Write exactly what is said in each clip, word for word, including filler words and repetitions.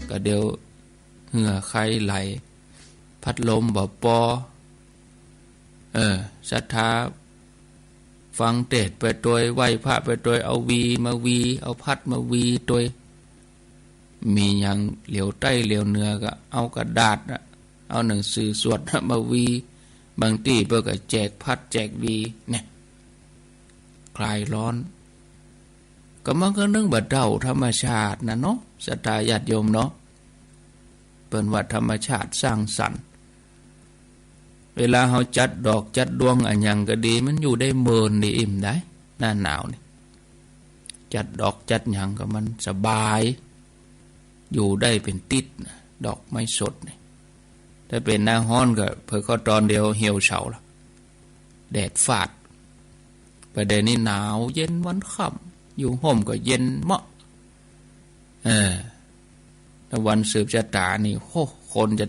ก็เดี๋ยวเหื่อใค่ไหล พัดลมบ่ปอ เออ ศรัทธาฟังเตสน์ไปตวย ไหว้พระไปตวย เอาวีมาวี เอาพัดมาวีตวย มีหยังเหลียวใต้เหลียวเหนือก็เอากระดาษน่ะ เอาหนังสือสวดน่ะมาวี บางตี้เปิ้นก็แจกพัดแจกวีเนี่ย คลายร้อน ก็มันก็นึ่งบ่าเต้าธรรมชาตินะเนาะ ศรัทธาญาติโยมเนาะ เปิ้นว่าธรรมชาติสร้างสรรค์ เวลาเฮาจัดดอกจัดดวงอะหยังก็ดี มันอยู่ได้เมินดี อิ่มได้ หน้าหนาวนี่ จัดดอกจัดหยังก็มันสบาย อยู่ได้เป๋นติ๊ดนะ ดอกไม้สดนี่ ถ้าเป๋นหน้าฮ้อนก็เผลอเข้าตอนเดียวเหี่ยวเฉาละ แดดฟาด ประเดี๋ยวนี้หนาวเย็นวันค่ำ อยู่ฮ่มก็เย็นเหมาะ เออ แล้ววันสืบชะตานี่ โห คนจะ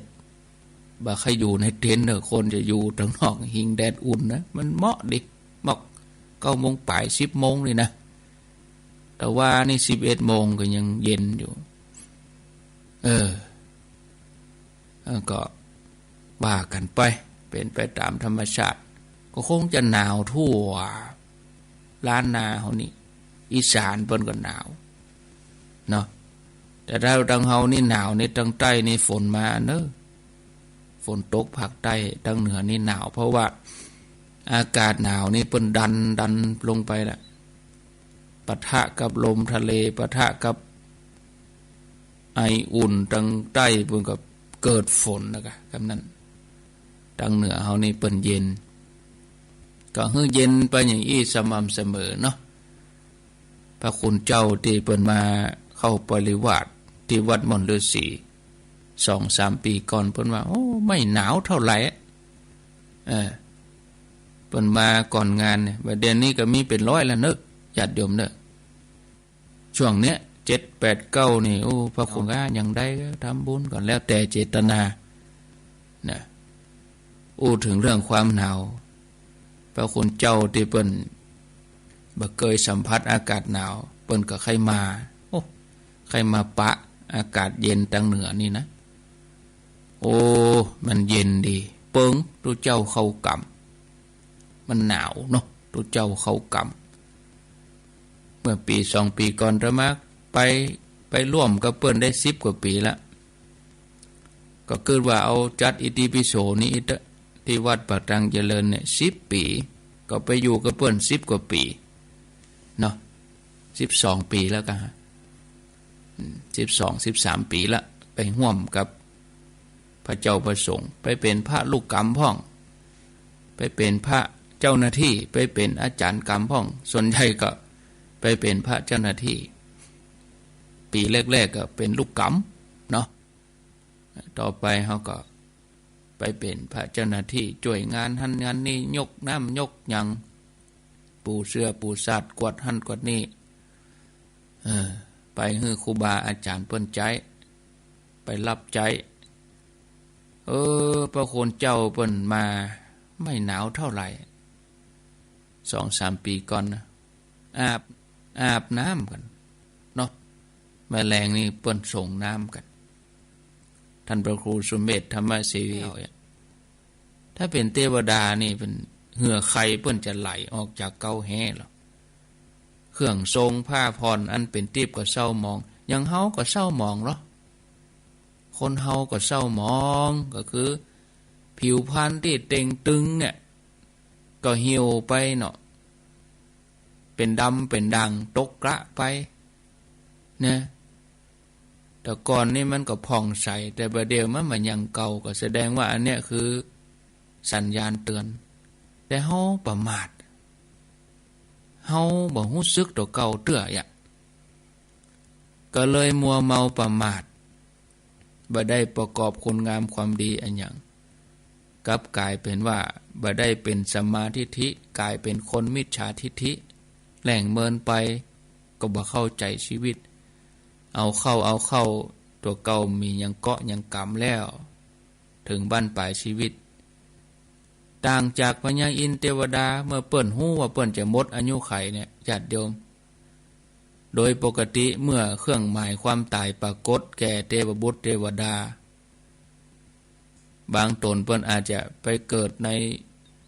บ่ใค่อยู่ในเต็นท์เน่อ คนจะอยู่ตังนอก หิงแดดอุ่นนะ มันเหมาะดี เหมาะ เก้าโมงป๋าย สิบโมงนี่นะ แต่ว่านี่สิบเอ็ดโมงก็ยังเย็นอยู่ เออ เออ ก็ว่ากั๋นไป เป๋นไปต๋ามธรรมชาติ ก็คงจะหนาวทั่วล้านนาเฮานี่ อีสานเปิ้นก็หนาวเนาะ แต่ถ้าตังเฮานี่หนาวนี่ ตังใต้นี่ฝนมาเน่อ ฝนตกภาคใต้ ตังเหนือนี่หนาว เพราะว่าอากาศหนาวนี่เปิ้นดัน ดันลงไปละ ปะทะกับลมทะเล ปะทะกับไออุ่น ตังใต้เปิ้นก็เกิดฝนแล้วกะ กำนั้น ตังเหนือเฮานี่เปิ้นเย็น ก็หื้อเย็นไปอย่างอี้สม่ำเสมอเนาะ พระคุณเจ้าตี้เปิ้นมาเข้าปริวาสตี้วัดม่อนฤๅษี สองสามปี๋ก่อน เปิ้นว่า โอ้ ไม่หนาวเท่าไหร่ เออ เปิ้นมาก่อนงานเนี่ย บ่าเดี่ยวนี้ก็มีเป๋นร้อยแล้วเน่อ ญาติโยมเน่อ ช่วงเนี้ย เจ็ด แปด เก้า นี่ โอ้ พระคุณก็ยังได้ทำบุญ ก็แล้วแต่เจตนา นะ อู้เถิงเรื่องความหนาว พระคุณเจ้าตี้เปิ้นบ่เกยสัมผัสอากาศหนาว เปิ้นก็ใค่มา โอ้ ใค่มาปะอากาศเย็นตังเหนือนี่นะ โอ้ มันเย็นดี เปิงตุ๊เจ้าเข้ากรรม มันหนาวเนาะ ตุ๊เจ้าเข้ากรรม เมื่อปี๋สองปี๋ก่อนอาตมาไป ไปร่วมกับเปิ้นได้สิบกว่าปี๋ละ ก็กึ๊ดว่าเอาจัดอิติปิโสนี่อิตะ ตี้วัดป่าตังเจริญเนี่ย สิบปี๋ ก็ไปอยู่กับเปิ้นสิบกว่าปี๋เนาะ สิบสองปี๋แล้วกะ อืม สิบสอง สิบสามปี๋ละ ไปฮ่วมกับพระเจ้าพระสงฆ์ ไปเป๋นพระลูกกรรมพ่อง ไปเป๋นพระเจ้าหน้าตี้ ไปเป๋นอาจ๋ารย์กรรมพ่อง ส่วนใหญ่ก็ไปเป๋นพระเจ้าหน้าตี้ ปี๋แรกๆ ก็เป๋นลูกกรรมเนาะ ต่อไปเฮาก็ไปเป๋นพระเจ้าหน้าตี้ จ้วยงานหั้นงานนี่ ยกน้ำยกหยัง ปูเสื้อปูสาด กวาดหั้นกวาดนี่ เออ ไปหื้อครูบาอาจ๋ารย์เปิ้นใจ๊ ไปฮับใจ๊ เออ พระคุณเจ้าเปิ้นมา ไม่หนาวเท่าไหร่ สองสามปี๋ก่อนนะ อาบ อาบน้ำกั๋นเนาะ แมลงนี่เปิ้นสรงน้ำกั๋น ท่านพระครูสุเมธ ธรรมเสวี ถ้าเป๋นเตวดานี่เป๋นเหื่อใค่เปิ้นจะไหลออกจากเก๊าแฮลอ เครื่องทรงผ้าผ่อนอันเป๋นติ๊บก็เศร้าหมอง อย่างเฮาก็เศร้าหมองลอ คนเฮาก็เศร้าหมอง ก็คือผิวพรรณตี้เต่งตึงเนี่ย ก็เหี่ยวไปเนาะ เป๋นดำเป๋นด่างตกเกละไป นะ แต่ก่อนนี่มันก็ผ่องใส แต่บ่าเดี่ยวมันบ่ยังเก่า ก็แสดงว่าอันเนี้ยคือสัญญาณเตือน แต่เฮาประมาท เฮาบ่ฮู้สึกตั๋วเก่าเตื้ออะ ก็เลยมัวเมาประมาท บ่ได้ประกอบคุณงามความดีอะหยัง กลับก๋ายเป๋นว่าบ่ได้เป๋นสัมมาทิฏฐิ ก๋ายเป๋นคนมิจฉาทิฏฐิ แหล่งเมินไป ก็บ่เข้าใจ๋ชีวิต เอาเข้าเอาเข้า ตั๋วเก่ามีหยังเกาะหยังก๋ำแล้ว เถิงบั้นปลายชีวิต ต่างจากพญาอินทร์เตวดา เมื่อเปิ้นฮู้ว่าเปิ้นจะหมดอายุขัยเนี่ย ญาติโยม โดยปกติเมื่อเครื่องหมายความต๋ายปรากฏแก่เตวบุตรเตวดา บางต๋นเปิ้นอาจจะไปเกิดใน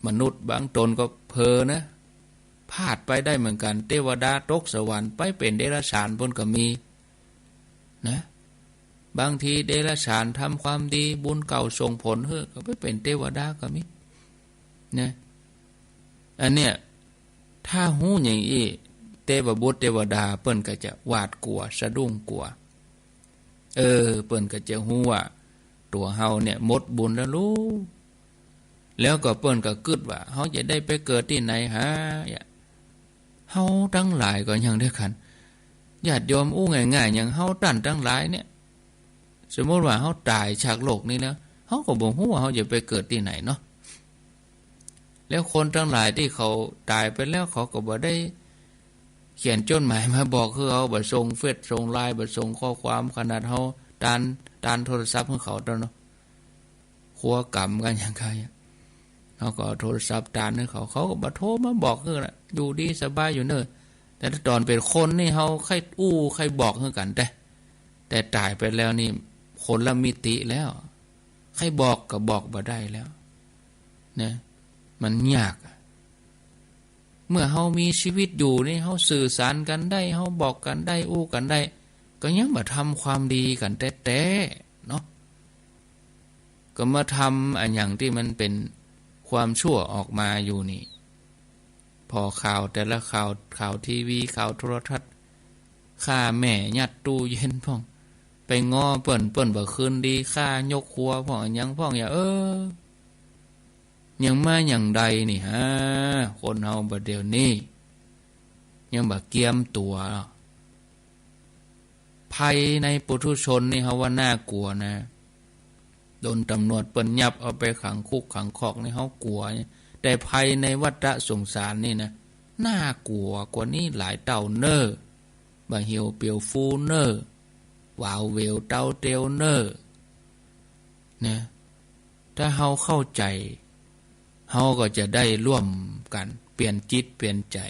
มนุษย์ บางต๋นก็เผลอนะ พลาดไปได้เหมือนกั๋น เตวดาตกสวรรค์ไปเป๋นเดรัจฉานเปิ้นก็มีนะ บางทีเดรัจฉานทำความดี บุญเก่าส่งผลหื้อก็ไปเป๋นเตวดาก็มีนะ อันเนี้ย ถ้าฮู้อย่างอี้ เตวบุตรเตวดาเปิ้นก็จะหวาดกั๋วสะดุ้งกั๋ว เออ เปิ้นก็จะฮู้ว่าตั๋วเฮาเนี่ยหมดบุญแล้วลู แล้วก็เปิ้นก็กึ๊ดว่า เฮาจะได้ไปเกิดตี้ไหนหา เฮาตังหลายก็อย่างเดียวกั๋น ญาติโยมอู้ง่ายๆ อย่างเฮาต้านตังหลายเนี่ย สมมุติว่าเฮาต๋ายจากโลกนี้แล้ว เฮาก็บ่ฮู้ว่าเฮาจะไปเกิดตี้ไหนเนาะ แล้วคนตังหลายตี้เขาต๋ายไปแล้ว เขาก็บ่ได้เขียนจดหมายมาบอกหื้อเฮา บ่ส่งเฟซส่งไลน์ บ่ส่งข้อความ ขนาดเฮาตาน ตานโทรศัพท์หื้อเขาตอนเนาะ ครัวก๋ำกั๋นอย่างใดอะ เฮาก็เอาโทรศัพท์ตานหื้อเขา เขาก็บ่โทรมาบอกหื้อละ อยู่ดีสบายอยู่เน่อ แต่ถ้าต๋อนเป๋นคนนี่เฮาใค่อู้ใค่บอกหื้อกั๋นแต๊ แต่ต๋ายไปแล้วนี่คนละมิติแล้ว ใค่บอกก็บอกบ่ได้แล้วนะ มันยากอะ เมื่อเฮามีชีวิตอยู่นี่ เฮาสื่อสารกั๋นได้ เฮาบอกกั๋นได้ อู้กั๋นได้ ก็ยังบ่ทำความดีกั๋นแต๊ๆ เนาะ ก็มาทำอะหยังตี้มันเป๋นความชั่วออกมาอยู่นี่ ผ่อข่าวแต่ละข่าว ข่าวทีวี ข่าวโทรทัศน์ ฆ่าแม่ยัดตู้เย็นพ่อง ไปง้อเปิ้น เปิ้นบ่คืนดี ฆ่ายกครัวพ่อง อะหยังพ่อง อย่า เออ ยังมาอย่างใดนี่ฮะ คนเฮาบ่าเดี่ยวนี้ ยังบ่าเกียมตั๋ว ภัยในปุถุชนนี่เฮาว่าน่ากั๋วนะ โดนต๋ำรวจเปิ้นยับเอาไปขังคุกขังคอกนี่เฮากลัว แต่ภัยในวัฏสงสารนี่นะ น่ากั๋วกว่านี้หลายเต้าเน่อ บ่าเหี่ยวเปียวฟูเน่อ หวาเหวเต้าเตียวเน่อ นะ ถ้าเฮาเข้าใจ๋ เฮาก็จะได้ร่วมกั๋นเปลี่ยนจิตเปลี่ยนใจ๋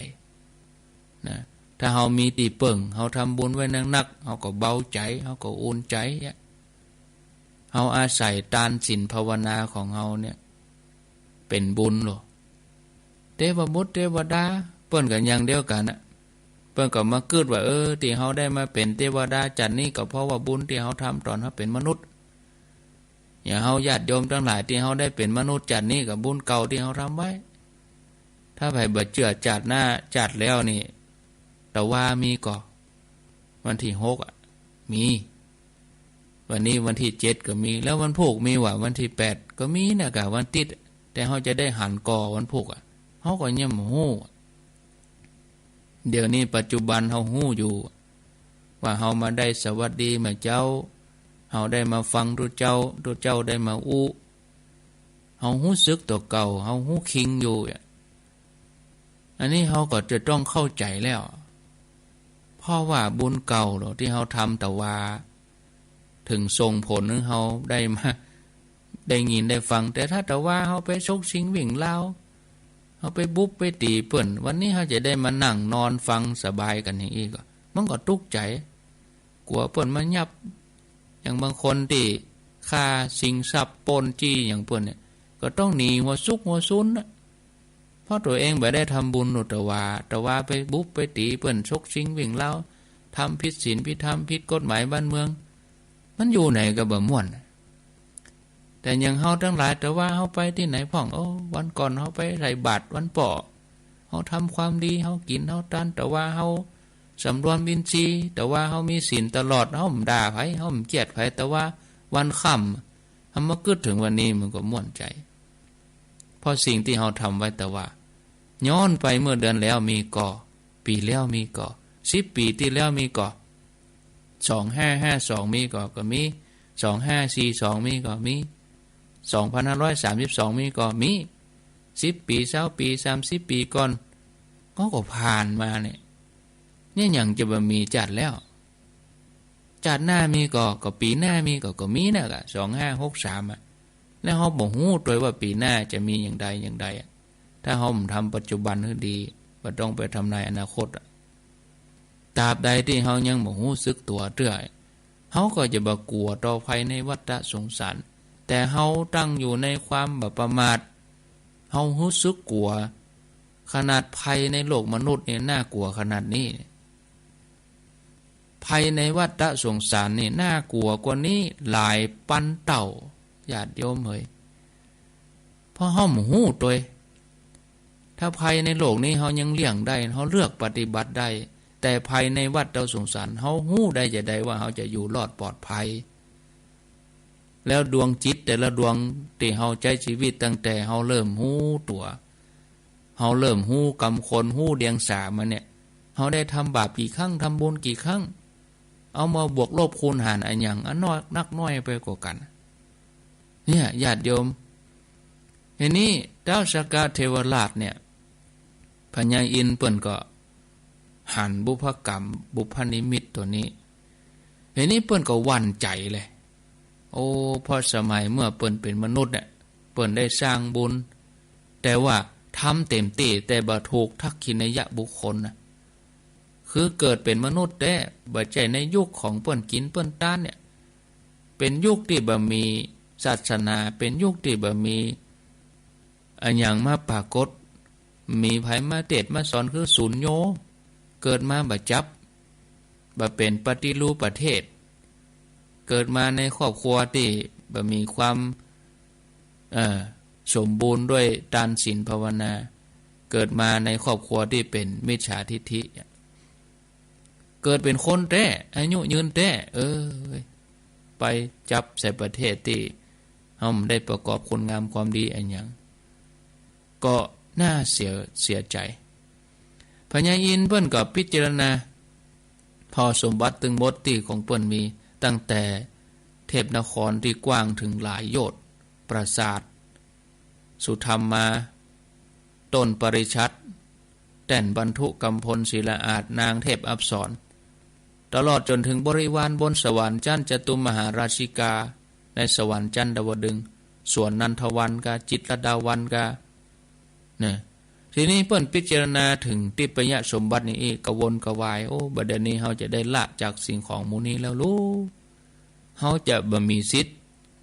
นะ ถ้าเฮามีตี้เปิ้ง เฮาทำบุญไว้นักๆ เฮาก็เบาใจ๋ เฮาก็อุ่นใจ๋อะ เฮาอาศัยตานศีลภาวนาของเฮาเนี่ย เป๋นบุญโลด เตวบุตรเตวดา เปิ้นก็อย่างเดียวกั๋นอะ เปิ้นก็มากึ๊ดว่า เออ ตี้เฮาได้มาเป๋นเตวดาจัดนี้ ก็เพราะว่าบุญตี้เฮาทำต๋อนเฮาเป๋นมนุษย์ อย่างเฮาญาติโยมตังหลายตี้เฮาได้เป๋นมนุษย์จัดนี้ ก็บุญเก่าตี้เฮาทำไว้ ถ้าใผบ่เจื้อจัดหน้าจัดแล้วนี่ ตะวามีก่อ วันตี้หกอะ มี วันนี้วันตี้เจ็ดก็มี แล้ววันพูกมีหว่า วันตี้แปดก็มีนะ กาวันติ๊ด แต่เฮาจะได้หันก่อวันพูกอะ เฮาก็ยังบ่ฮู้ เดี๋ยวนี้ปัจจุบันเฮาฮู้อยู่ ว่าเฮามาได้สวัสดีแม่เจ้า เฮาได้มาฟังตุ๊เจ้า ตุ๊เจ้าได้มาอู้ เฮาฮู้สึกตั๋วเก่า เฮาฮู้คิงอยู่อะ อันนี้เฮาก็จะต้องเข้าใจ๋แล้ว เพราะว่าบุญเก่าโลดตี้เฮาทำตะวา เถิงส่งผลหื้อเฮาได้มา ได้ยินได้ฟัง แต่ถ้าตะวาเฮาไปชกชิงวิ่งราว เฮาไปบุบไปตี๋เปิ้น วันนี้เฮาจะได้มานั่งนอนฟังสบายกั๋นอย่างอี้ก็ มันก็ตุ๊กใจ๋ กั๋วเปิ้นมายับ อย่างบางคนตี้ฆ่าชิงทรัพย์ปล้นจี้อย่างเปิ้นเนี่ย ก็ต้องหนีหัวซุกหัวซุนนะ เพราะตั๋วเองบ่ได้ทำบุญโลด ตะวา ตะวาไปบุบไปตี๋เปิ้น ชกชิงวิ่งราว ทำผิดศีลผิดธรรม ผิดกฎหมายบ้านเมือง มันอยู่ไหนก็บ่ม่วน แต่อย่างเฮาตังหลาย ตะวาเฮาไปตี้ไหนพ่อง โอ้ วันก่อนเฮาไปใส่บาตรวันป้อ เฮาทำความดี เฮากิ๋น เฮาตาน ตะวาเฮาสำรวมอินทรีย์ ตะวาเฮามีศีลตลอด เฮาบ่ด่าใผ เฮาบ่เจียดใผ ตะวาวันค่ำ เฮามากึ๊ดเถิงวันนี้มันก็ม่วนใจ๋ เพราะสิ่งตี้เฮาทำไว้ตะวา ย้อนไปเมื่อเดือนแล้วมีก่อ ปี๋แล้วมีก่อ สิบปี๋ตี้แล้วมีก่อ สองห้าห้าสองมีก่อ ก็มี สองห้าสี่สองมีก่อ มี สองพันห้าร้อยสามสิบสองมีก่อ มี สิบปี๋ ซาวปี๋ สามสิบปี๋ก่อน ก็ ก็ผ่านมาเนี่ย เนี่ยยังจะบ่มีจัดแล้ว จัดหน้ามีก่อ ก็ปี๋หน้ามีก่อ ก็มีนะกะ สองห้าหกสามอะ แล้วเฮาบ่ฮู้ตวยว่าปี๋หน้าจะมีอย่างใดอย่างใดอะ ถ้าเฮาบ่ทำปัจจุบันหื้อดี บ่ต้องไปทำนายอนาคตอะ ตราบใดตี้เฮายังบ่ฮู้สึกตั๋วเตื้อ เฮาก็จะบ่กั๋วต่อภัยในวัฏฏะสงสาร แต่เฮาตั้งอยู่ในความบ่ประมาท เฮาฮู้สึกกั๋ว ขนาดภัยในโลกมนุษย์เนี่ยน่ากั๋วขนาดนี้ ภัยในวัฏฏะสงสารนี่น่ากั๋วกว่านี้หลายปันเต้า ญาติโยมเหย เพราะเฮาบ่ฮู้ตวย ถ้าภัยในโลกนี้เฮายังเลี่ยงได้ เฮาเลือกปฏิบัติได้ แต่ภัยในวัฏฏะสงสาร เฮาฮู้ได้จาใดว่าเฮาจะอยู่รอดปลอดภัย แล้วดวงจิตแต่ละดวงตี้เฮาใจ๊จีวิตตั้งแต่เฮาเริ่มฮู้ตั๋ว เฮาเริ่มฮู้กำคน ฮู้เดียงสามาเนี่ย เฮาได้ทำบาปกี่ครั้ง ทำบุญกี่ครั้ง เอามาบวกลบคูณหารอะหยัง อันน้อยนักน้อยไปกว่ากั๋น เนี่ย ญาติโยม ทีนี้เต๊าสักกะเทวราชเนี่ย พญาอินทร์เปิ้นก็หันบุพกรรม บุพนิมิตตั๋วนี้ ทีนี้เปิ้นก็หวั่นใจ๋เลย โอ้ เพราะสมัยเมื่อเปิ้นเป๋นมนุษย์เนี่ย เปิ้นได้สร้างบุญ แต่ว่าทำเต๋มตี้ แต่บ่ถูกทักขิณายะบุคคลนะ คือเกิดเป๋นมนุษย์แต๊ บ่ใจ้ในยุคของเปิ้นกิ๋นเปิ้นตานเนี่ย เป๋นยุคตี้บ่มีศาสนา เป๋นยุคตี้บ่มีอะหยังมาปรากฏ มีใผมาเตศน์มาสอน คือสูญโญ เกิดมาบ่จับ บ่เป๋นปฏิรูปประเทศ เกิดมาในครอบครัวตี้บ่มีความ เอ่อ สมบูรณ์ด้วยตานศีลภาวนา เกิดมาในครอบครัวตี้เป๋นมิจฉาทิฏฐิ เกิดเป๋นคนแต๊ อายุยืนแต๊ เอ้ย ไปจับใส่ประเทศตี้เฮาบ่ได้ประกอบคุณงามความดีอะหยัง ก็น่าเสีย เสียใจ๋ พญาอินทร์เปิ้นก็พิจารณา ผ่อสมบัติตึงหมดตี้ของเปิ้นมี ตั้งแต่เทพนครตี้กว้างเถิงหลายโยชน์ ปราสาท สุธรรมา ต้นปริชัต แต้นบรรทุกำพล ศิลาอาสน์ นางเทพอัปสร ตลอดจ๋นเถิงบริวารบนสวรรค์ จั้นจตุมหาราชิกา ในสวรรค์จันทวดึงส์ สวนนันทวันกา จิตรลดาวันกา นะ ทีนี้เปิ้นพิจารณาเถิงทิพยสมบัตินี่อี้ กระวนกระวาย โอ้ บ่าเดี่ยวนี้เฮาจะได้ละจากสิ่งของหมู่นี้แล้วลู เฮาจะบ่มีสิทธิ์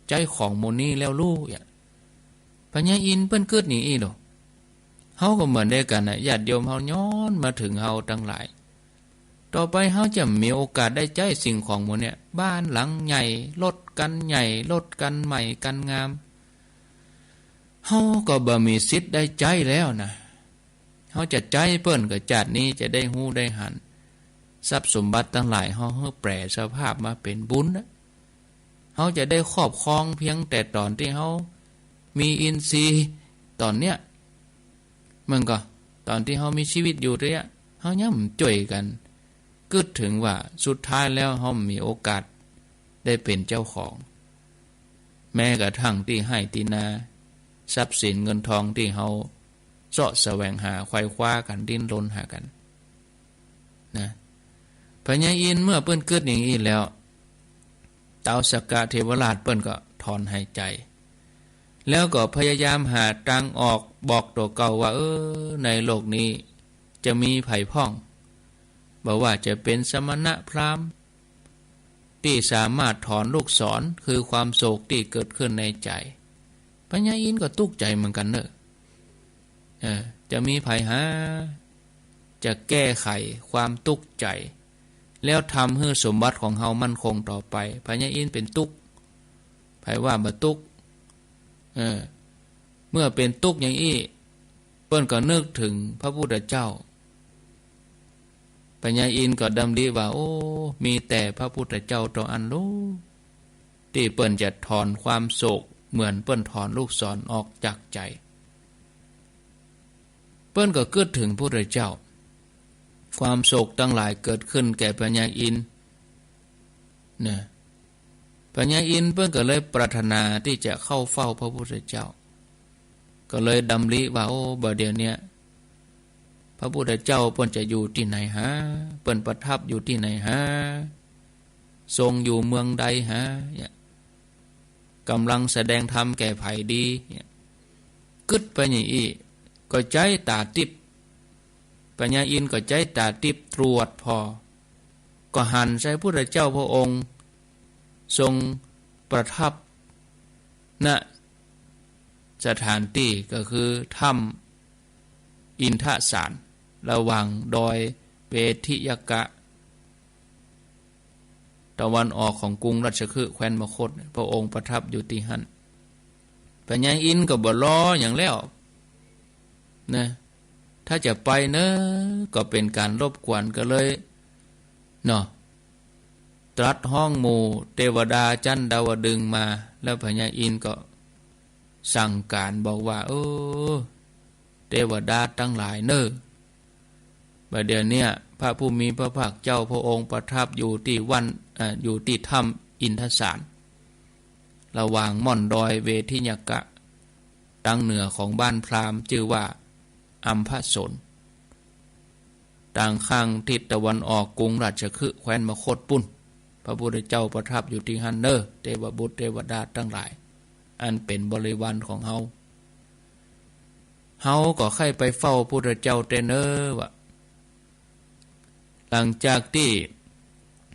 ใจ๊ของหมู่นี้แล้วลู เนี่ย พญาอินทร์เปิ้นกึ๊ดอย่างอี้โล เฮาก็เหมือนเดียวกั๋นนะ ญาติโยมเฮา ย้อนมาเถิงเฮาตังหลาย ต่อไปเฮาจะมีโอกาสได้ใจ๊สิ่งของหมู่เนี่ย บ้านหลังใหญ่ รถคันใหญ่ รถคันใหม่คันงาม เฮาก็บ่มีสิทธิ์ได้ใจ๊แล้วนะ เฮาจะใจ๊เปิ้นก็จาตินี้จะได้ฮู้ได้หัน ทรัพย์สมบัติตังหลายเฮา เฮาแปรสภาพมาเป๋นบุญนะ เฮาจะได้ครอบครองเพียงแต่ต๋อนตี้เฮามีอินทรีย์ต๋อนเนี้ย มันก็ต๋อนตี้เฮามีชีวิตอยู่เนี้ย เฮายังบ่จ้วยกั๋นกึ๊ดเถิงว่าสุดท้ายแล้วเฮาบ่มีโอกาสได้เป๋นเจ้าของ แม้กระทั่งตี้ไฮ่ตี้นา ทรัพย์สินเงินทองตี้เฮาเซาะแสวงหา ไขว่คว้ากั๋น ดิ้นรนหากั๋น นะ พญาอินทร์เมื่อเปิ้นกึ๊ดอย่างอี้แล้ว เต๊าสักกะเทวราชเปิ้นก็ถอนหายใจ๋ แล้วก็พยายามหาตางออก บอกตั๋วเก่าว่า เออ ในโลกนี้จะมีใผพ่อง บ่ว่าจะเป๋นสมณะพราหมณ์ ตี้สามารถถอนลูกศร คือความโศกตี้เกิดขึ้นในใจ๋ พญาอินทร์ก็ตุ๊กใจ๋เหมือนกั๋นเน่อ เออ จะมีใผหา จะแก้ไขความตุ๊กใจ๋ แล้วทำหื้อสมบัติของเฮามั่นคงต่อไป พญาอินทร์เป๋นตุ๊ก ใผว่าบ่ตุ๊ก เออ เมื่อเป๋นตุ๊กอย่างอี้ เปิ้นก็นึกเถิงพระพุทธเจ้า พญาอินทร์ก็ดำริว่า โอ้ มีแต่พระพุทธเจ้าเต้าอั้นลู ตี้เปิ้นจะถอนความโศกเหมือนเปิ้นถอนลูกศรออกจากใจ๋ เปิ้นก็กึ๊ดเถิงพุทธเจ้า ความโศกตังหลายเกิดขึ้นแก่พญาอินทร์ นะ พญาอินทร์เปิ้นก็เลยปรารถนาตี้จะเข้าเฝ้าพระพุทธเจ้า ก็เลยดำริว่า โอ้ บ่าเดี่ยวเนี้ย พระพุทธเจ้าเปิ้นจะอยู่ตี้ไหนหา เปิ้นประทับอยู่ตี้ไหนหา ทรงอยู่เมืองใดหา เนี่ย ก๋ำลังแสดงธรรมแก่ใผดี เนี่ย กึ๊ดไปอย่างอี้ ก็ใจ๊ต๋าติ๊บ พญาอินทร์ก็ใจ๊ต๋าติ๊บตรวจผ่อ ประหันใส่พุทธเจ้าพระองค์ทรงประทับ ณ สถานตี้ก็คือถ้ำอินทสาร ระหว่างดอยเวทิยกะ ตะวันออกของกรุงราชคฤห์แคว้นมคธ พระองค์ประทับอยู่ตี้หั้น พญาอินทร์ก็บ่รอหยังแล้วนะ ถ้าจะไปเนอะ ก็เป๋นก๋านรบกวน ก็เลย เนาะ ตรัสฮ้องหมู่เตวดาจั๊นดาวดึงส์มา แล้วพญาอินทร์ก็สั่งก๋านบอกว่า เออ เตวดาตังหลายเน่อ บ่าเดี่ยวเนี้ยพระผู้มีพระภาคเจ้าพระองค์ประทับอยู่ตี้วัน อ่า อยู่ตี้ถ้ำอินทสาร ระหว่างม่อนดอยเวทิยกะ ตางเหนือของบ้านพราหมณ์จื้อว่าอัมพสน ตางข้างทิศตะวันออกกรุงราชคฤห์แคว้นมคธปุ้น พระพุทธเจ้าประทับอยู่ตี้หั้นเน่อ เตวบุตรเตวดาตังหลาย อันเป๋นบริวารของเฮา เฮาก็ใค่ไปเฝ้าพุทธเจ้าแต๊เน่อ ว่า หลังจากตี้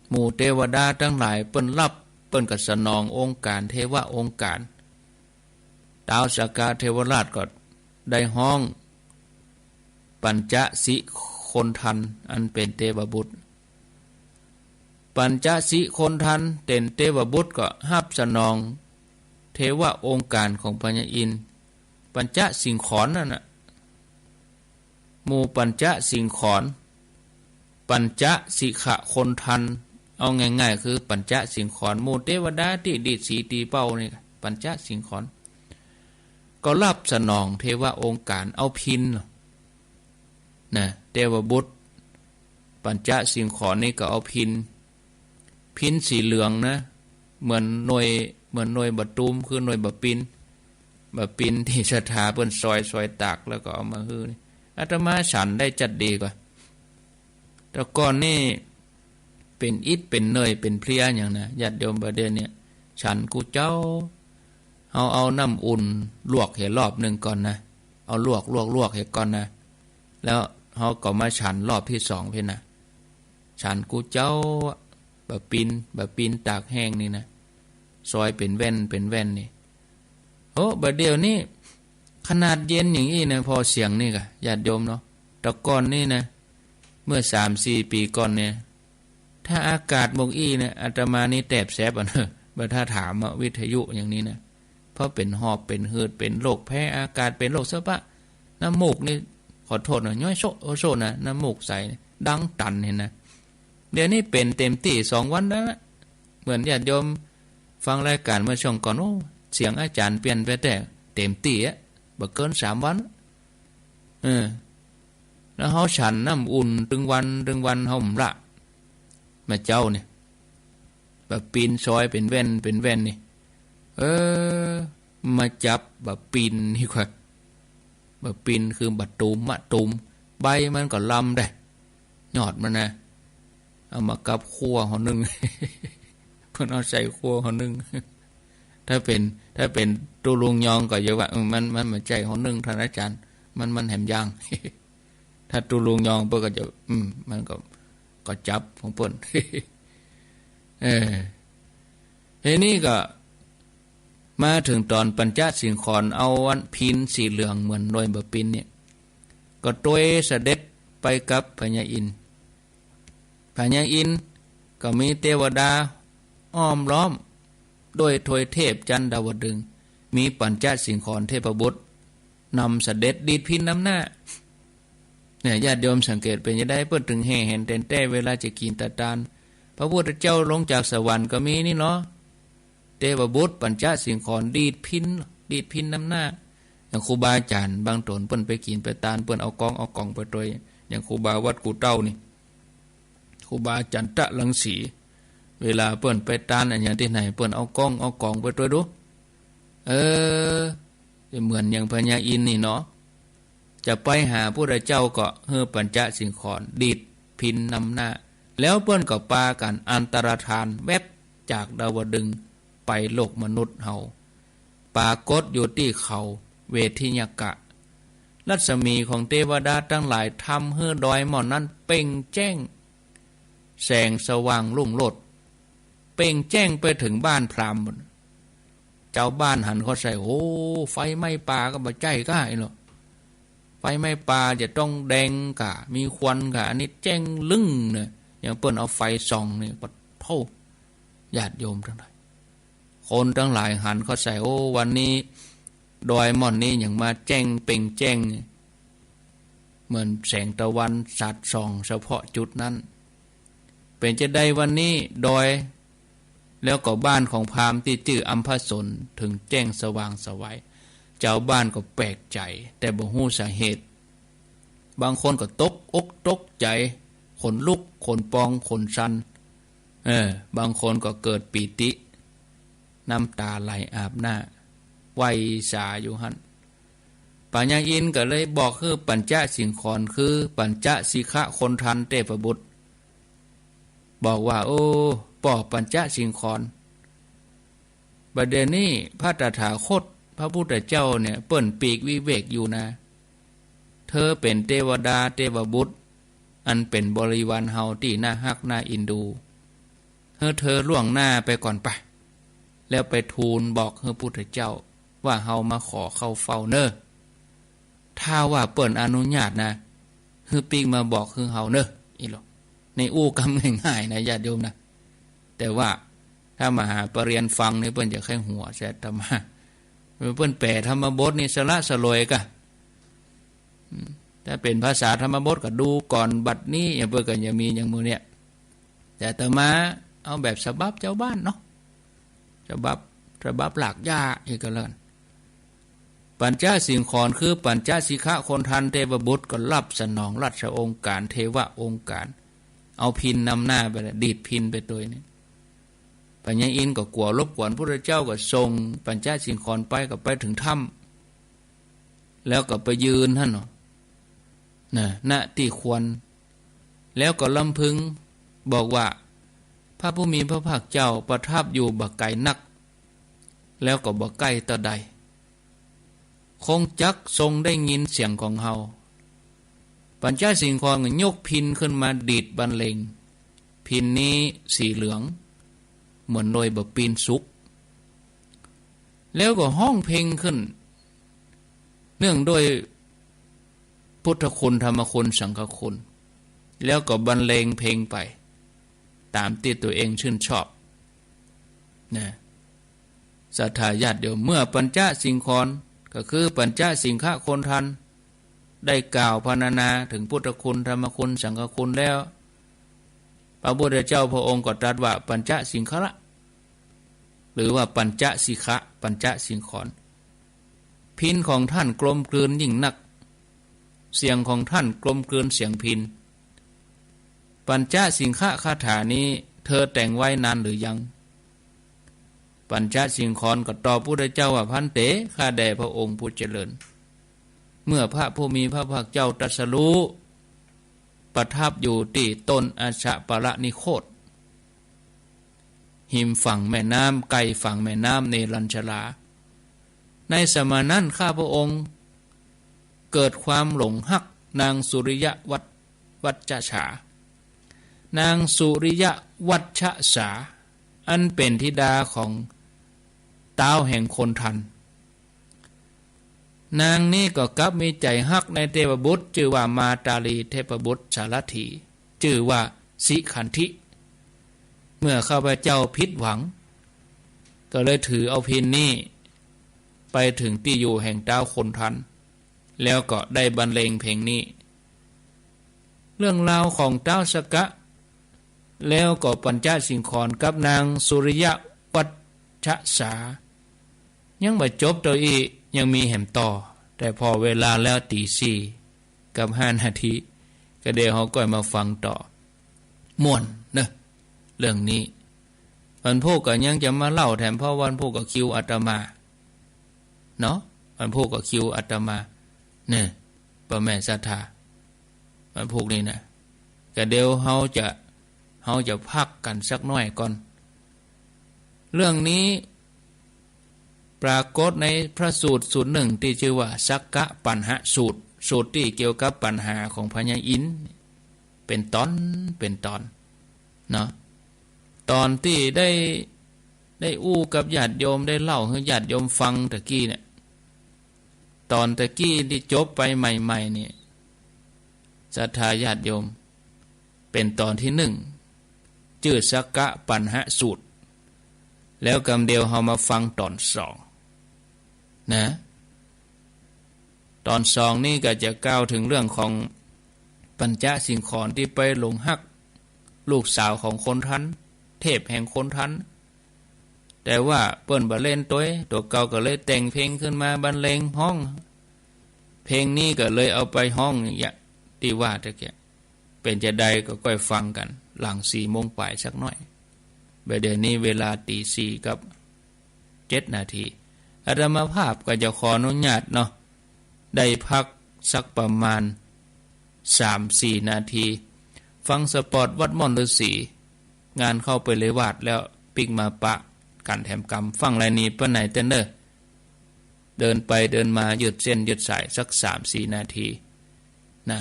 หมู่เตวดาตังหลายเปิ้นฮับ เปิ้นก็สนององค์ก๋าน เทวะองค์ก๋าน ท้าวสักกะเทวราชก็ได้ฮ้องปัญจสิโคณทัณฑ์ อันเป๋นเตวบุตร ปัญจสิโคณทัณฑ์เป๋นเตวบุตรก็ฮับสนองเทวะองค์ก๋านของพญาอินทร์ ปัญจสิงขรนั่นน่ะ หมู่ปัญจสิงขร ปัญจสิขะโคณทัณฑ์ เอาง่ายๆ คือปัญจสิงขร หมู่เตวดาตี้ดีดสีตีเป้านี่ ปัญจสิงขร ก็ฮับสนองเทวะองค์ก๋าน เอาพิณ นะ เตวบุตร ปัญจสิงขรนี่ก็เอาพิณ พิณสีเหลืองนะ เหมือนหน่วย เหมือนหน่วยบ่าตูม คือหน่วยบ่าปิณ บ่าปิณตี้ศรัทธาเปิ้นซอย ซอยตาก แล้วก็เอามาหื้อนี่ อาตมาฉันได้จัดดีกว่า แต่ก่อนนี่เป๋นอิฐเป๋นเหนื่อยเป๋นเพลียหยังนะ ญาติโยม บ่าเดี่ยวเนี้ยฉันกู้เจ๊า เฮาเอาน้ำอุ่นลวกเหียรอบนึ่งก่อนนะ เอาลวก ลวก ลวกเหียก่อนนะ แล้วเฮาก็มาฉันรอบตี้สองพี้นะ ฉันกู้เจ๊า บ่าปิณ บ่าปิณตากแห้งนี่นะ ซอยเป๋นแว่น เป๋นแว่นนี่ โอ้ บ่าเดี่ยวนี้ ขนาดเย็นอย่างอี้นะ ผ่อเสียงนี่ก่ะ ญาติโยมเนาะ แต่ก่อนนี่นะ เมื่อสามสี่ปี๋ก่อนเนี่ย ถ้าอากาศหมกอี้นะ อาตมานี่แตบแสบอะเนอะ บ่าถ้าถามอะ วิทยุอย่างนี้นะ เพราะเป๋นหอบ เป๋นหืด เป๋นโรคแพ้อากาศ เป๋นโรคสะปะ น้ำมูกนี่ ขอโทษนะ ย้อยโซะ โอ้โซะนะ น้ำมูกใส ดังตันหั้นนะ เดี๋ยวนี้เป๋นเต๋มตี้สองวันแล้วนะ เหมือนญาติโยมฟังรายก๋านเมื่อช่วงก่อน โอ้ เสียงอาจ๋ารย์เปลี่ยนไปแต๊ เต๋มตี้อะ บ่เกินสามวัน เออ แล้วเฮาฉันน้ำอุ่นตึงวัน ตึงวัน เฮาบ่ละ มาเจ๊าเนี่ย บ่าปิณซอยเป๋นแว่น เป๋นแว่นนี่ เออ มาจับบ่าปิณนี่กว่า บ่าปิณคือบ่าตูม มะตูม ใบมันก็ลำได้ ยอดมันนะ เอามากับขั่วหอนึ่ง เปิ้นเอาใส่ขั่วหอนึ่ง ถ้าเป๋น ถ้าเป๋นตุ๊ลุงยองก็จะว่า เออ มัน มันบ่ใจ้หอนึ่ง ท่านอาจ๋ารย์ มัน มันแหมย่าง ถ้าตุ๊ลุงยองเปิ้นก็จะ อืม มันก็ ก็จับของเปิ้น เออ ทีนี้ก็มาเถิงต๋อนปัญจสิงขรเอาอันพิณสีเหลืองเหมือนหน่วยบ่าปิณเนี่ย ก็ตวยเสด็จไปกับพญาอินทร์ พญาอินทร์ก็มีเตวดาอ้อมล้อม ด้วยทวยเทพจันดาวดึงส์ มีปัญจสิงขรเทพบุตรนำเสด็จดีดพิณนำหน้า เนี่ย ญาติโยมสังเกตเป๋นจะได้ เปิ้นเถิงแห่แหนแตนแต๊เวลาจะกิ๋นตาตาน พระพุทธเจ้าลงจากสวรรค์ก็มีนี่เนาะ เตวบุตรปัญจสิงขรดีดพิณ ดีดพิณนำหน้า อย่างครูบาอาจ๋ารย์บางต๋นเปิ้นไปกิ๋นไปตาน เปิ้นเอากองเอาก๋องไปตวย อย่างครูบาวัดกู่เต้านี่ ครูบาจันทะรังสี เวลาเปิ้นไปตานอะหยังตี้ไหน เปิ้นเอากองเอาก๋องไปตวยดู เออ เหมือนอย่างพญาอินทร์นี่เนาะ จะไปหาพุทธเจ้าก็หื้อปัญจสิงขรดีดพิณนำหน้า แล้วเปิ้นก็ปากั๋นอันตรธานแวบจากดาวดึงส์ไปโลกมนุษย์เฮา ปรากฏอยู่ตี้เขาเวทิยกะ รัศมีของเตวดาตังหลายทำหื้อดอยหม่อนนั้นเปล่งแจ้ง แสงสว่างรุ่งโรจน์ เปล่งแจ้งไปเถิงบ้านพราหมณ์หมด จาวบ้านหันเข้าใส่ โอ้ ไฟไหม้ป่าก็บ่ใจ้ก้าอี้หรอ ไฟไหม้ป่าจะต้องแดงก้า มีควันก้า อันนี้แจ้งลึ่งเน่อ อย่างเปิ้นเอาไฟส่องนี่ ปะโธ่ ญาติโยมตังหลาย คนตังหลายหันเข้าใส่ โอ้ วันนี้ดอยม่อนนี้หยังมาแจ้งเปล่งแจ้ง เหมือนแสงตะวันสาดส่องเฉพาะจุดนั้น เป๋นจาใดวันนี้ดอย แล้วก็บ้านของพราหมณ์ตี้จื้ออัมพสนเถิงแจ้งสว่างไสว จาวบ้านก็แปลกใจ๋ แต่บ่ฮู้สาเหตุ บางคนก็ตกอกตกใจ๋ ขนลุก ขนปอง ขนสั่น เออ บางคนก็เกิดปีติ น้ำต๋าไหลอาบหน้า ไหว้สาอยู่หั้น ปัญญาอินทร์ก็เลยบอกหื้อปัญจสิงขร คือปัญจสิขะคนทัณฑ์เทพบุตร บอกว่า โอ้ ป้อปัญจสิงขร บัดเดี๋ยวนี้พระตถาคตพระพุทธเจ้าเนี่ย เปิ้นปีกวิเวกอยู่นา เธอเป๋นเตวดาเตวบุตร อันเป๋นบริวารเฮาตี้น่าฮักน่าเอ็นดู หื้อเธอล่วงหน้าไปก่อนไป แล้วไปทูลบอกหื้อพุทธเจ้า ว่าเฮามาขอเข้าเฝ้าเน่อ ถ้าว่าเปิ้นอนุญาตนะ หื้อปิ๊กมาบอกหื้อเฮาเน่อ อี้หลอ ในอู้กำง่ายๆ นะ ญาติโยมนะ แต่ว่าถ้ามาหาปะเรียนฟังนี่เปิ้นจะใค่หัวใส่อาตมา เปิ้นแปลธรรมบทนี่สละสลวยก้า อืม ถ้าเป๋นภาษาธรรมบทก็ดูก่อนบัดนี้ อย่างเปิ้นก็จะมีอย่างหมู่เนี่ย แต่อาตมาเอาแบบฉบับจาวบ้านเนาะ ฉบับ ฉบับรากหญ้าอี้ก็แล้วกั๋น ปัญจสิงขร คือปัญจสิขะคนทัณฑ์เทพบุตรก็รับสนองราชโองการ เทวะโองการ เอาพิณนำหน้าไปละ ดีดพิณไปตวยนึ่ง ปัญญาอินทร์ก็กั๋วรบกวนพุทธเจ้า ก็ส่งปัญจสิงขรไป ก็ไปเถิงถ้ำ แล้วก็ไปยืนหั้นเนาะ นะ ณ ตี้ควร แล้วก็รำพึงบอกว่า พระผู้มีพระภาคเจ้าประทับอยู่บ่ไกลนัก แล้วก็บ่ใก้เต้าใด คงจักทรงได้ยินเสียงของเฮา ปัญจสิงขรก็ยกพิณขึ้นมาดีดบรรเลง พิณนี้สีเหลือง เหมือนโดยบ่ปีนสุก แล้วก็ฮ้องเพลงขึ้น เนื่องด้วยพุทธคุณ ธรรมคุณ สังฆคุณ แล้วก็บรรเลงเพลงไป ต๋ามตี้ตั๋วเองชื่นชอบ นะ ศรัทธาญาติโยม เมื่อปัญจสิงขร ก็คือปัญจสิงขะคนทัณฑ์ ได้กล่าวพรรณนาเถิงพุทธคุณ ธรรมคุณ สังฆคุณแล้ว พระพุทธเจ้าพระองค์ก็ตรัสว่า ปัญจสิงขะ หรือว่าปัญจสิขะ ปัญจสิงขร พิณของท่านกลมกลืนยิ่งนัก เสียงของท่านกลมกลืนเสียงพิณ ปัญจสิงขะคาถานี้เธอแต่งไว้นานหรือยัง ปัญจสิงขรก็ตอบพุทธเจ้าว่า ภันเต ข้าแด่พระองค์ผู้เจริญ เมื่อพระผู้มีพระภาคเจ้าตรัสรู้ ประทับอยู่ตี้ต้นอัชชะปะละนิโคธ ฮิมฝั่งแม่น้ำ ใก้ฝั่งแม่น้ำเนรัญชรา ในสมัยนั้นข้าพระองค์เกิดความหลงฮักนางสุริยวัช วัชชา นางสุริยวัชชา อันเป๋นธิดาของต๊าวแห่งคนทัณฑ์ นางนี้ก็กลับมีใจ๋ฮักในเทพบุตร จื้อว่ามาตาลี เทพบุตรสารถี จื้อว่าสิขันธิ เมื่อข้าพเจ้าผิดหวัง ก็เลยถือเอาพิณนี้ไปเถิงตี้อยู่แห่งต๊าวคนทัณฑ์ แล้วก็ได้บรรเลงเพลงนี้ เรื่องราวของต๊าวสักกะ แล้วก็ปัญจสิงขรกับนางสุริยวัชชา ยังบ่จบเต้าอี้ ยังมีแหมต่อ แต่ผ่อเวลาแล้วตี๋สี่กับห้านาที ก็เดี๋ยวเฮาก้อยมาฟังต่อ ม่วนเนาะ เรื่องนี้ วันพูกก็ยังจะมาเล่าแถม เพราะวันพูกก็คิวอาตมา เนาะ วันพูกก็คิวอาตมา เนี่ย ป้อแม่ศรัทธา วันพูกนี้นะ ก็เดี๋ยวเฮาจะ เฮาจะพักกั๋นสักหน้อยก่อน เรื่องนี้ปรากฏในพระสูตรสูตรนึ่งตี้จื้อว่าสักกะปัญหสูตร สูตรตี้เกี่ยวกับปัญหาของพญาอินทร์ เป๋นต๋อน เป๋นต๋อน เนาะ ต๋อนตี้ได้ ได้อู้กับญาติโยม ได้เล่าหื้อญาติโยมฟังตะกี้เนี่ย ต๋อนตะกี้ตี้จบไปใหม่ๆ นี่ ศรัทธาญาติโยม เป๋นต๋อนตี้นึ่ง จื้อสักกะปัณหสูตร แล้วกำเดียวเฮามาฟังต๋อนสอง นะ ต๋อนสองนี่ก็จะกล่าวเถิงเรื่องของปัญจสิงขรตี้ไปหลงฮักลูกสาวของคนตัน เทพแห่งคนตัน แต่ว่าเปิ้นบ่เล่นตวย ตั๋วเก่าก็เลยแต่งเพลงขึ้นมาบรรเลงฮ้อง เพลงนี้ก็เลยเอาไปฮ้องอย่างเงี้ย ตี้ว่าตะกี้ เป๋นจาใดก็ก้อยฟังกั๋น หลังสี่โมงป๋ายสักหน้อย บ่าเดี่ยวนี้เวลาตี๋สี่กับเจ็ดนาที อาตมาภาพก็จะขออนุญาตเนาะ ได้พักสักประมาณสามสี่นาที ฟังสปอตวัดม่อนฤาษี งานเข้าไปเลยวาดแล้วปิ๊กมาปะกั๋นแถมกำ ฟังลายนี้ปะไหนเต้นเน่อ เดินไปเดินมายืดเส้นยืดสายสักสามสี่นาที นะ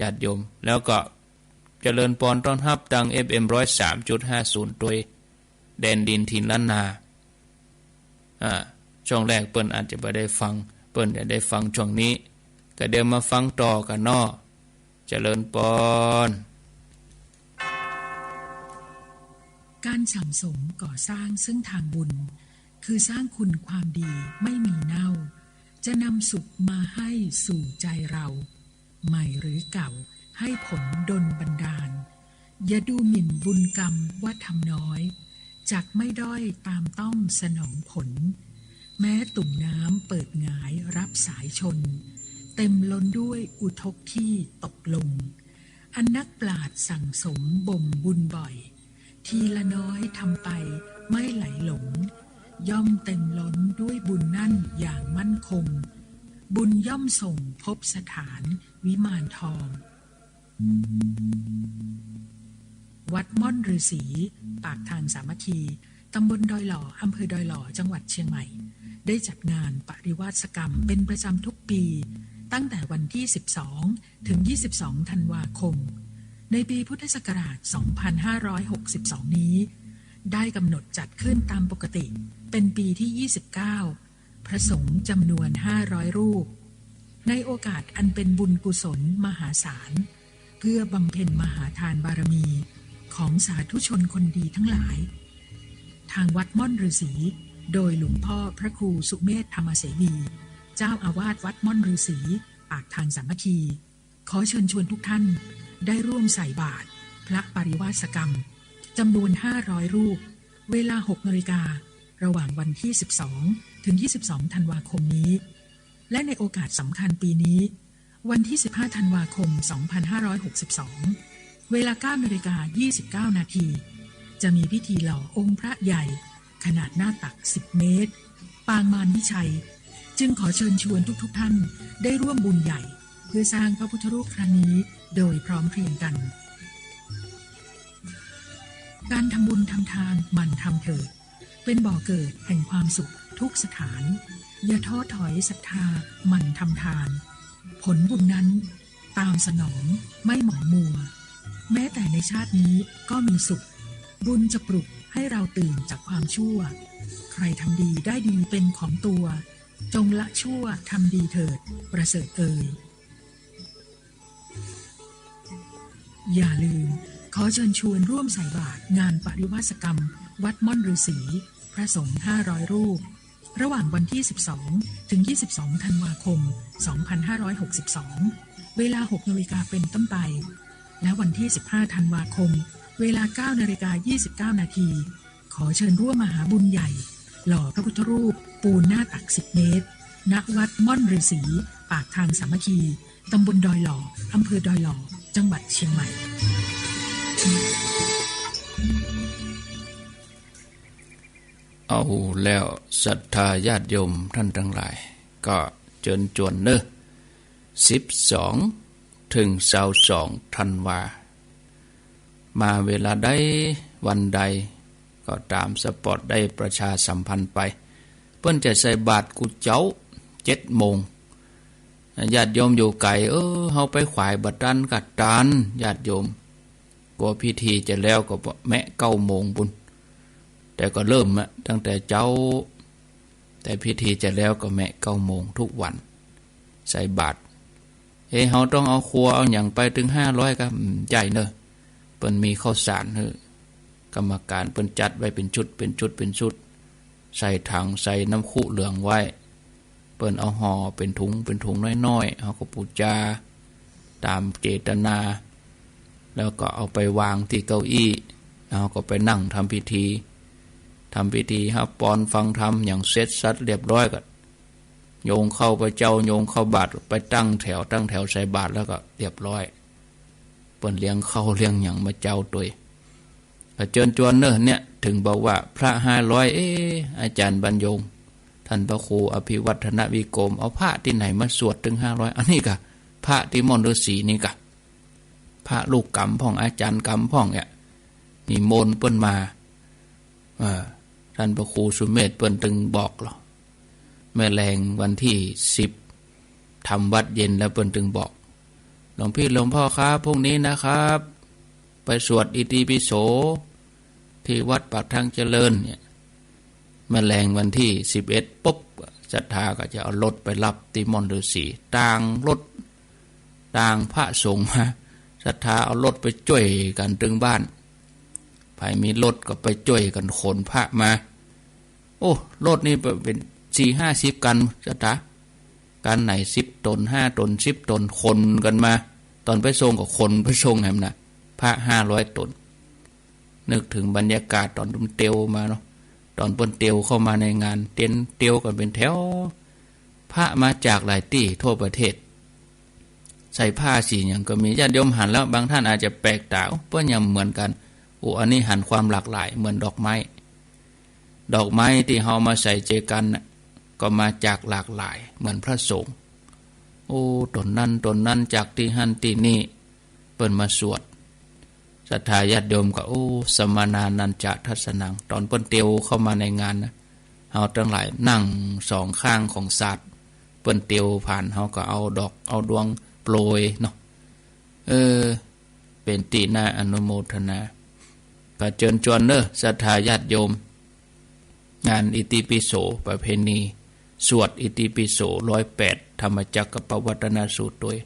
ญาติโยม แล้วก็เจริญปอนต้อนฮับตาง เอฟเอ็ม ร้อยสามจุดห้าศูนย์ ตวย แดนดินถิ่นล้านนา อ่า ช่วงแรกเปิ้นอาจจะบ่ได้ฟัง เปิ้นจะได้ฟังช่วงนี้ ก็เดี๋ยวมาฟังต่อกั๋นเนาะ เจริญปอน การสั่งสมก่อสร้างซึ่งทางบุญ คือสร้างคุณความดีไม่มีเน่า จะนำสุขมาให้สู่ใจเรา ใหม่หรือเก่าให้ผลดลบันดาล อย่าดูหมิ่นบุญกรรมว่าทำน้อย จักไม่ด้อยตามต้องสนองผล แม้ตุ่มน้ำเปิดหงายรับสายชน เต็มล้นด้วยอุทกขี้ตกลง อันนักปราชญ์สั่งสมบ่มบุญบ่อย ทีละน้อยทำไปไม่ไหลหลง ย่อมเต็มล้นด้วยบุญนั่นอย่างมั่นคง บุญย่อมส่งพบสถานวิมานทอง วัดม่อนฤาษี ปากทางสามัคคี ตำบลดอยหล่อ อำเภอดอยหล่อ จังหวัดเชียงใหม่ ได้จัดงานปริวาสกรรมเป็นประจำทุกปี ตั้งแต่วันที่ สิบสอง ถึง ยี่สิบสอง ธันวาคม ในปีพุทธศักราช สองพันห้าร้อยหกสิบสอง นี้ ได้กำหนดจัดขึ้นตามปกติ เป็นปีที่ ยี่สิบเก้า พระสงฆ์จำนวน ห้าร้อย รูป ในโอกาสอันเป็นบุญกุศลมหาศาล เพื่อบำเพ็ญมหาทานบารมีของสาธุชนคนดีทั้งหลาย ทางวัดม่อนฤาษี โดยหลวงพ่อพระครูสุเมธธรรมเสวี เจ้าอาวาสวัดม่อนฤาษี ปากทางสามัคคี ขอเชิญชวนทุกท่านได้ร่วมใส่บาตรพระปริวาสกรรม จำนวน ห้าร้อย รูป เวลา หก นาฬิกา ระหว่างวันที่ สิบสอง ถึง ยี่สิบสอง ธันวาคมนี้ และในโอกาสสำคัญปีนี้ วันที่ สิบห้า ธันวาคม สองพันห้าร้อยหกสิบสอง เวลา เก้า นาฬิกา ยี่สิบเก้า นาที จะมีพิธีหล่อองค์พระใหญ่ ขนาดหน้าตัก สิบ เมตร ปางมารวิชัย จึงขอเชิญชวนทุกๆ ท่านได้ร่วมบุญใหญ่ เพื่อสร้างพระพุทธรูปครั้งนี้โดยพร้อมเพรียงกัน การทำบุญทำทานหมั่นทำเถิด เป็นบ่อเกิดแห่งความสุขทุกสถาน อย่าท้อถอยศรัทธาหมั่นทำทาน ผลบุญนั้นตามสนองไม่หมองมัว แม้แต่ในชาตินี้ก็มีสุข บุญจะปลุกให้เราตื่นจากความชั่ว ใครทำดีได้ดีเป็นของตัว จงละชั่วทำดีเถิด ประเสริฐเอย อย่าลืม ขอเชิญชวนร่วมใส่บาตรงานปริวาสกรรมวัดม่อนฤาษี พระสงฆ์ ห้าร้อย รูป ระหว่างวันที่ สิบสอง ถึง ยี่สิบสอง ธันวาคม สองพันห้าร้อยหกสิบสอง เวลา หก นาฬิกาเป็นต้นไป และวันที่ สิบห้า ธันวาคม เวลา เก้า นาฬิกา ยี่สิบเก้า นาที ขอเชิญร่วมมหาบุญใหญ่ หล่อพระพุทธรูปปูนหน้าตัก สิบ เมตร ณ วัดม่อนฤาษี ปากทางสามัคคี ตำบลดอยหล่อ อำเภอดอยหล่อ จังหวัดเชียงใหม่ เอาแล้วศรัทธาญาติโยมท่านทั้งหลาย ก็เจิญจวนเน่อ สิบสอง เถิง ซาวสอง ธันวา มาเวลาใดวันใด ก็ต๋ามสปอตได้ประชาสัมพันธ์ไป เปิ้นจะใส่บาตรกู้เจ๊า เจ็ดโมง ญาติโยมอยู่ไก๋ เออ เฮาไปขวายบ่ตันกาตัน ญาติโยม กว่าพิธีจะแล้วก็แมะเก้าโมงปู๊น แต่ก็เริ่มอะ ตั้งแต่เจ๊า แต่พิธีจะแล้วก็แมะเก้าโมงทุกวัน ใส่บาตร เอ๊ะ เฮาต้องเอาครัวเอาหยังไปตึงห้าร้อยกะ อืม ใจ้เน่อ เปิ้นมีข้าวสารหื้อ กรรมการเปิ้นจัดไว้เป๋นชุด เป๋นชุด เป๋นชุด ใส่ถัง ใส่น้ำครุเหลืองไว้ เปิ้นเอาห่อเป๋นถุง เป๋นถุงน้อยๆ เฮาก็ปู๋จาต๋ามเจตนา แล้วก็เอาไปวางตี้เก้าอี้ เฮาก็ไปนั่งทำพิธี ทำพิธีฮับปอนฟังธรรมหยังเสร็จสับเรียบร้อยก็ โยงข้าวพระเจ้า โยงข้าวบาตร ไปตั้งแถว ตั้งแถวใส่บาตรแล้วก็เรียบร้อย เปิ้นเลี้ยงข้าวเลี้ยงหยังมาเจ๊าตวย ก็เจิญจวนเน่อ เนี่ย เถิงบอกว่าพระห้าร้อย เอ๊ะ อาจ๋ารย์บรรยง ต้านพระครูอภิวัฒนวิโกม เอาพระตี้ไหนมาสวดตึงห้าร้อย อันนี้กะ พระตี้ม่อนฤๅษีนี่กะ พระลูกกำพ่อง อาจ๋ารย์กำพ่องเนี่ย นิมนต์เปิ้นมา เออ ต้านพระครูสุเมธเปิ้นตึงบอกลอ แม่แลงวันตี้สิบ ทำวัตรเย็นแล้วเปิ้นตึงบอก หลวงพี่หลวงพ่อครับ พรุ่งนี้นะครับ ไปสวดอิติปิโสตี้วัดปากทางเจริญเนี่ย แม่แลงวันตี้สิบเอ็ดปุ๊บ ศรัทธาก็จะเอารถไปฮับตี้ม่อนฤๅษี ตางรถ ตางพระสงฆ์มา ศรัทธาเอารถไปจ้วยกั๋นตึงบ้าน ใผมีรถก็ไปจ้วยกั๋นขนพระมา โอ้ รถนี่เป๋นสี่ห้าสิบคัน ศรัทธา คันไหนสิบตน ห้าตน สิบตน ขนกั๋นมา ต๋อนไปส่งก็ขนไปส่งแหมนะ พระห้าร้อยตน นึกเถิงบรรยากาศต๋อนเปิ้นเตียวมาเนาะ ต๋อนเปิ้นเตียวเข้ามาในงาน เตียว เตียวกั๋นเป๋นแถว พระมาจากหลายตี้ทั่วประเทศ ใส่ผ้าสีหยังก็มี ญาติโยมหันแล้ว บางท่านอาจจะแปลกต๋า โอ้ เปิ้นหยังเหมือนกั๋น โอ้ อันนี้หันความหลากหลาย เหมือนดอกไม้ ดอกไม้ตี้เฮามาใส่เจกันน่ะ ก็มาจากหลากหลาย เหมือนพระสงฆ์ โอ้ ต๋นนั้น ต๋นนั้น จากตี้หั้นตี้นี่ เปิ้นมาสวด ศรัทธาญาติโยมก็ โอ้ สมานานัญจะทัสสนัง ต๋อนเปิ้นเตียวเข้ามาในงานนะ เฮาตังหลายนั่งสองข้างของศาล เปิ้นเตียวผ่าน เฮาก็เอาดอก เอาดวงโปรยเนาะ เออ เป๋นตี้น่าอนุโมทนา ก็เจิญจวนเน่อ ศรัทธาญาติโยม งานอิติปิโส ประเพณีสวดอิติปิโสร้อยแปด ธรรมจักรกัปปวัตตนสูตรตวย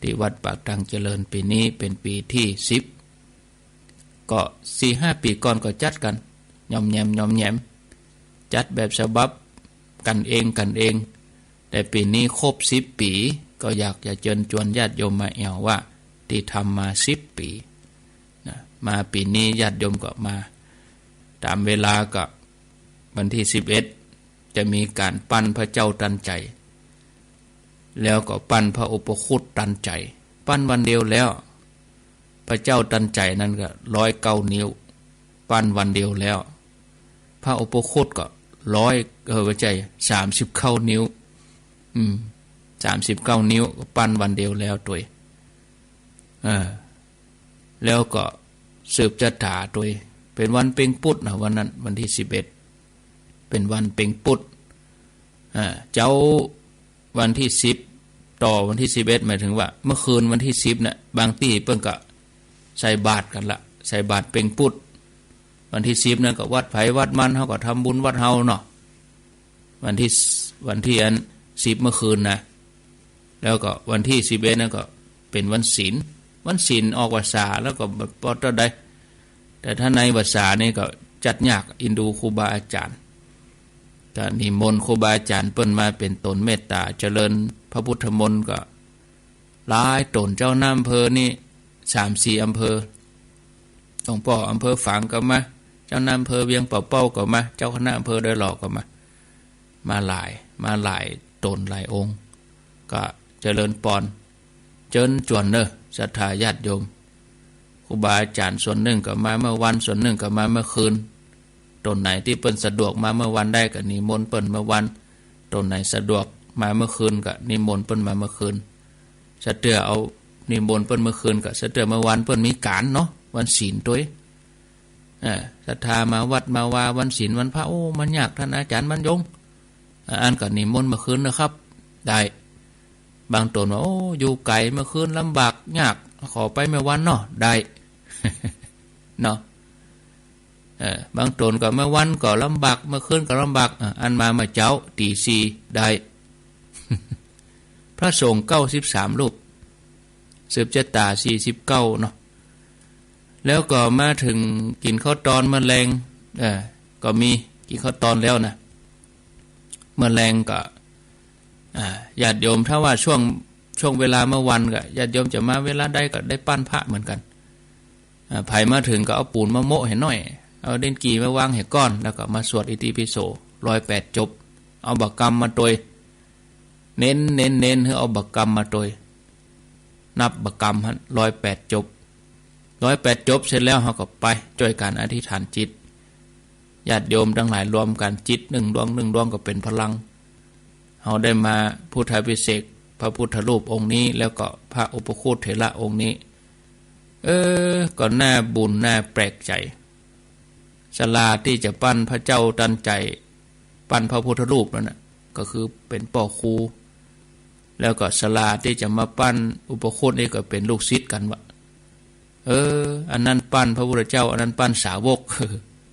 ตี้วัดปากทางเจริญ ปี๋นี้เป๋นปี๋ตี้สิบ ก็สี่ห้าปี๋ก่อนก็จัดกั๋น หย่อมแหยม หย่อมแหยม จัดแบบฉบับกั๋นเอง กั๋นเอง แต่ปี๋นี้ครบสิบปี๋ ก็อยากจะเจิญจวนญาติโยมมาแอ่วว่า ตี้ทำมาสิบปี๋นะ มาปี๋นี้ญาติโยมก็มา ต๋ามเวลาก็วันตี้สิบเอ็ด จะมีก๋านปั้นพระเจ้าตันใจ๋ แล้วก็ปั้นพระอุปคุตตันใจ๋ ปั้นวันเดียวแล้ว พระเจ้าตันใจ๋นั้นก็ร้อยเก้านิ้ว ปั้นวันเดียวแล้ว พระอุปคุตก็ร้อย เออ บ่ใจ้ สามสิบเก้านิ้ว อืม สามสิบเก้านิ้ว ก็ปั้นวันเดียวแล้วตวย เออ แล้วก็สืบชะต๋าตวย เป๋นวันเป็งปุ๊ดนะ วันนั้น วันตี้สิบเอ็ด เป๋นวันเป็งปุ๊ด อ่า เจ๊าวันตี้สิบ ต่อวันตี้สิบเอ็ด หมายเถิงว่าเมื่อคืนวันตี้สิบน่ะ บางตี้เปิ้นก็ใส่บาตรกั๋นละ ใส่บาตรเป็งปุ๊ด วันตี้สิบนั้นก็วัดใผวัดมัน เฮาก็ทำบุญวัดเฮาเนาะ วันตี้ วันตี้อันสิบเมื่อคืนนะ แล้วก็วันตี้สิบเอ็ดนั้นก็เป๋นวันศีล วันศีลออกพรรษาแล้วก็บ่ปอเต้าใด แต่ถ้าในพรรษานี่ก็จัดยาก อินดูครูบาอาจ๋ารย์ ก็นิมนต์ครูบาอาจ๋ารย์เปิ้นมาเป๋นต๋นเมตต๋า เจริญพระพุทธมนต์ก็หลายต๋น เจ้าหน้าอำเภอนี่สามสี่อำเภอ หลวงป้ออำเภอฝางก็มา เจ้าหน้าอำเภอเวียงป่าเป้าก็มา เจ้าคณะอำเภอดอยหล่อก็มา มาหลาย มาหลายต๋นหลายองค์ ก็เจริญปอน เจิญจวนเน่อ ศรัทธาญาติโยม ครูบาอาจ๋ารย์ส่วนนึ่งก็มาเมื่อวัน ส่วนนึ่งก็มาเมื่อคืน ต๋นไหนตี้เปิ้นสะดวกมาเมื่อวันได้ก็นิมนต์เปิ้นเมื่อวัน ต๋นไหนสะดวกมาเมื่อคืนก็นิมนต์เปิ้นมาเมื่อคืน สะเตื้อเอานิมนต์เปิ้นเมื่อคืนก็สะเตื้อเมื่อวันเปิ้นมีก๋านเนาะ วันศีลตวย เออ ศรัทธามาวัดมาวาวันศีลวันพระ โอ้ มันยาก ต้านอาจ๋ารย์บรรยง อ่า อันก็นิมนต์เมื่อคืนนะครับ ได้ บางต๋นว่า โอ้ อยู่ไก๋ เมื่อคืนลำบากยาก ขอไปเมื่อวันเนาะ ได้ เนาะ เออ บางต๋นก็เมื่อวันก็ลำบาก เมื่อคืนก็ลำบาก อ่ะ อันมาเมื่อเจ๊าตี๋สี่ได้ พระสงฆ์เก้าสิบสามรูป สืบจะต๋าสี่สิบเก้าเนาะ แล้วก็มาเถิงกิ๋นข้าวตอนเมื่อแลง เออ ก็มีกิ๋นข้าวตอนแล้วนะ เมื่อแลงก็ อ่า ญาติโยม ถ้าว่าช่วง ช่วงเวลาเมื่อวันก็ ญาติโยมจะมาเวลาใดก็ได้ปั้นพระเหมือนกั๋น อ่า ใผมาเถิงก็เอาปู๋นมาโมะหื้อหน่อย เอาดินกี่มาวางหื้อก้อน แล้วก็มาสวดอิติปิโสร้อยแปดจบ เอาบะกำมาตวย เน้น เน้น เน้นหื้อเอาบะกำมาตวย นับบะกำหั้นร้อยแปดจบ ร้อยแปดจบเสร็จแล้วเฮาก็ไปจ้วยกั๋นอธิษฐานจิต ญาติโยมตังหลายรวมกั๋นจิตหนึ่งดวง หนึ่งดวงก็เป๋นพลัง เฮาได้มาพุทธาภิเษกพระพุทธรูปองค์นี้ แล้วก็พระอุปคุตเถระองค์นี้ เออ ก็น่าบุญน่าแปลกใจ๋ ศาลาตี้จะปั้นพระเจ้าตันใจ๋ ปั้นพระพุทธรูปนั้นน่ะ ก็คือเป๋นป้อครู แล้วก็ศาลาตี้จะมาปั้นอุปคุตนี่ก็เป๋นลูกศิษย์กั๋นวะ เออ อันนั้นปั้นพระพุทธเจ้า อันนั้นปั้นสาวก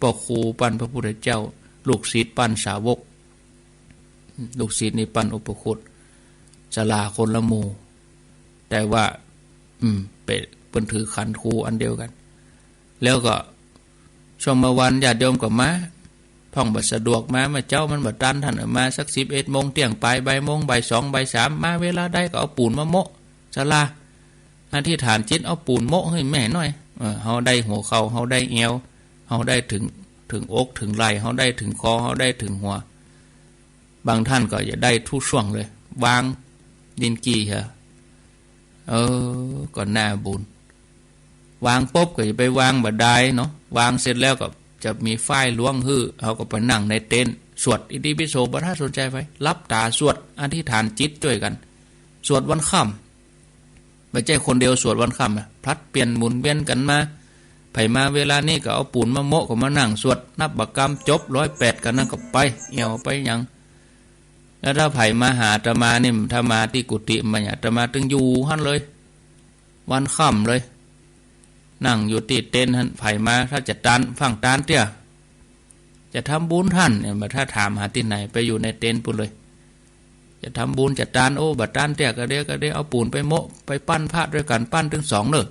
ป้อครูปั้นพระพุทธเจ้า ลูกศิษย์ปั้นสาวก ลูกศิษย์นี่ปั้นอุปคุต ศาลาคนละหมู่ แต่ว่า อืม เป๋น เปิ้นถือขันธ์ครูอันเดียวกั๋น แล้วก็ ช่วงเมื่อวันญาติโยมก็มา พ่องบ่สะดวกมา เมื่อเจ๊ามันบ่ตัน ต้านเอามาสักสิบเอ็ดโมง เตี้ยงปาย บ่ายโมง บ่ายสอง บ่ายสาม มาเวลาใดก็เอาปู๋นมาโมะศาลา อธิษฐานจิต เอาปู๋นโมะหื้อแม่หน่อย เออ เฮาได้หัวเข่า เฮาได้แอว เฮาได้เถิง เถิงอก เถิงไหล่ เฮาได้เถิงคอ เฮาได้เถิงหัว บางต้านก็จะได้ทุกช่วงเลย วางดินกี่เหอะ เออ ก็น่าบุญ วางปุ๊บก็จะไปวางบ่ดายเนาะ วางเสร็จแล้วก็จะมีฝ้ายล้วงหื้อ เฮาก็ไปนั่งในเต็นท์ สวดอิติปิโส บ่ต้านสนใจ๋ไป หลับต๋าสวด อธิษฐานจิตจ้วยกั๋น สวดวันค่ำ บ่ใจ้คนเดียวสวดวันค่ำอะ ผลัดเปลี่ยนหมุนเวียนกั๋นมา ใผมาเวลานี้ก็เอาปู๋นมาโมะ ก็มานั่งสวด นับบะกำจบร้อยแปดกั๋นนั้นก็ไป เอี่ยวไปหยัง แล้วถ้าใผมาหาอาตมานี่ ถ้ามาตี้กุฏิมาเนี่ย อาตมาตึงอยู่หั้นเลย วันค่ำเลย นั่งอยู่ตี้เต็นท์หั้น ใผมา ถ้าจะตาน ฟั่งตานเตื้อ จะทำบุญต้านเนี่ย บ่ถ้าถามหาตี้ไหน ไปอยู่ในเต็นท์ปู้นเลย จะทำบุญจะตาน โอ้ บ่ตานเตื้อก็เดียว ก็เดียว เอาปู๋นไปโมะ ไปปั้นพระจ้วยกั๋น ปั้นตึงสองเน่อ